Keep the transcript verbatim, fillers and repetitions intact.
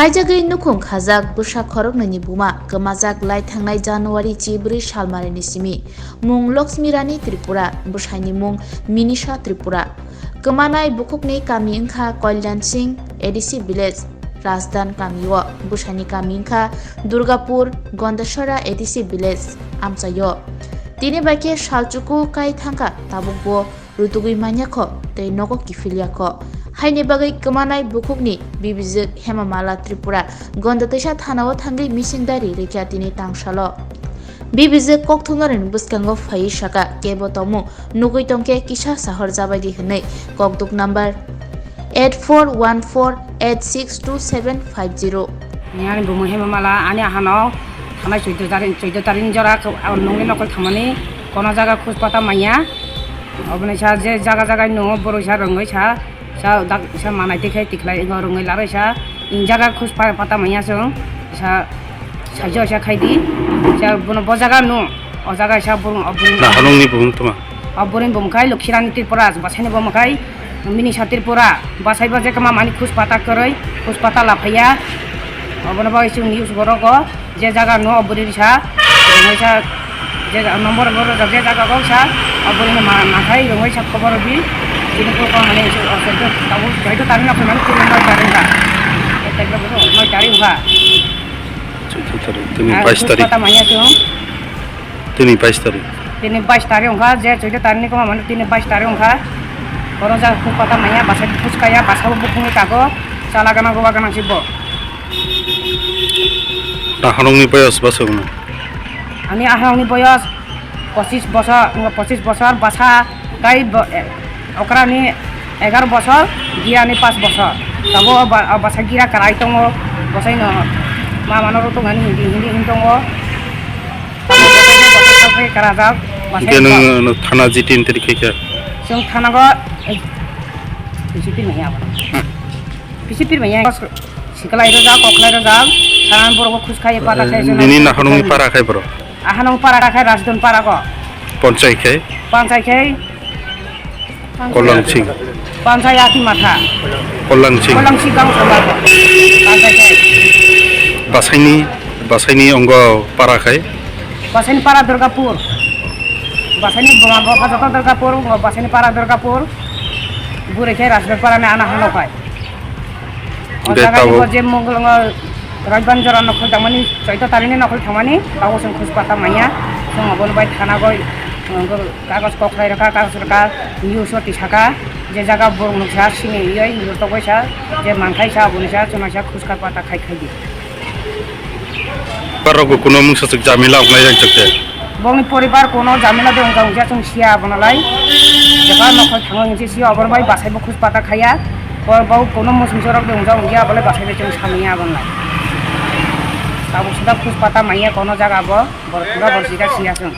Kaijagwi nukhung khajak bwsa khoroknwini buma kwmajak lai thangnai January chibrwi salmarini simi. Mung Lakshmi Rani Tripura, bwsaini mung Minisha Tripura. Kwmanai bukhukni kami wngkha Kalyan Singh, A D C village, Rajdan kamio, bwsaini kami wngkha Durgapur, Gondasora A D C village, amchaio. Tini bai khe salchuku kai thangkha, tabukbo rutugwi manya kho tei nogo kiphilya kho. Haini bagwi kwmanai bukhukni bibijwk Hemamala Tripura Gonda Twisa thanao thangwi missing diary rikha tini tangsalo. Bibijwk kokthumnarokni bwskango phaiwi sakha, kebo tongmung nugwi tongkhe kisa sahor jabaidi hwnwi kokduk number eight four one four eight six two seven five zero. Ani bumung Hemamala, ani ahano thanai chuddo tarik, chuddo tarik ni jora nungni nokol thangmani kono jaga khus pata manya. Oboni sa je jaga jaga nungo borok sa rwngwi sa, sa dak sa manai tikhlai tikhlai wngwi larwi sa, in jaga khus pa-, pata manya chwng sa, sajo sa khaidi sa bono bo jaga nung, o jaga sa borok. Naharungni bumung tuma? O borok bumung khai Lokhi Rani Tripura, bwsaini bumung khai Minisha Tripura, bwsai bo je kwma mani khus pata kwrwi, khus pata laphaiya. Obono bai chwng news borogo je jaga no bwrwi risa, rwngwi sa, je number boro je jaga kok sa, o bwrwi no ma-, mathai rwngwi sa khobor di. Chini ko ko mani chwng o chwng tabuk joito tari no phai mani chwng noi tari ba. Ekta boro noi tari ba. Chwng thwi thari, tini bais tarik. Khus pata manya chwng. Tini bais tarik. Tini bais tarik wngkha, je chuddo tarik ni kwma mano tini bais tarik wngkha. Oro jaga khus pata manya, bwsai khus kaya, bwsai bo bukhungni kago, chala gana, roba gana si bo. Naharungni boyos bwsai bono? Ani aharungni boyos pochis bosor, pochis bosor, bwsa tai bo, eh, okrani egaroh bosor, girani panch bosor. Tabuk o ba-, o bwsa gira kwrai tongo, bwsaino mamano rw tongmani hindi hindi hin tongo. Tabuk bwsaino bwsa kwrajak, bwsai. Hwnkhe nwng, nwng thana G T entry khaikha? Chwng thanago, eh, P C P ni ya. P C P ni ya. Siklai rwjak, koklai rwjak, thana borok khus khai pata khai. Nini naharungni para khai borok? Ahanung para khai Rajdon para ko. Ponchai khai? Ponchai khai. Kollang Singh. Ponchai Ati Matha. Kollang Singh. Kollang Singh kang sama ko. Ponchai khai. Bwsaini, bwsaini ongo para khai? Bwsaini para Durgapur. Bwsaini buma bupha joto Durgapur, bwsaini para Durgapur. Bwrwi khai Rajdon para ni ana hano khai. O jaga ni bo je mungkol ngo Rajban jora nokol tangmani, chuddo tarik ni nokol thangmani, abo chwng khus pata manya, chwng obono bai thana goi, uh, kagoj koklai rwkha, kagoj rwkha, news o tisaka, je jaga borok nuksa, sini yoi, yurtok bai sa, je manthai sa, aboni sa, chwng sa khus ka pata khai khai di. Borok bo kuno mungsa swk jamila wngnai rang chwk de. Bongni poribar kono jamila de wngkha wngya chwng sia abono lai. Jeba nokol thango hinsi sia abono bai bwsai bo khus pata khaya. Bo, bo kono musung sorok de wngya wngya abo lai bwsai bai chwng samya abono lai. Tabuk sida khus pata manya kono jaga bo, bor pura bor sida sia chwng.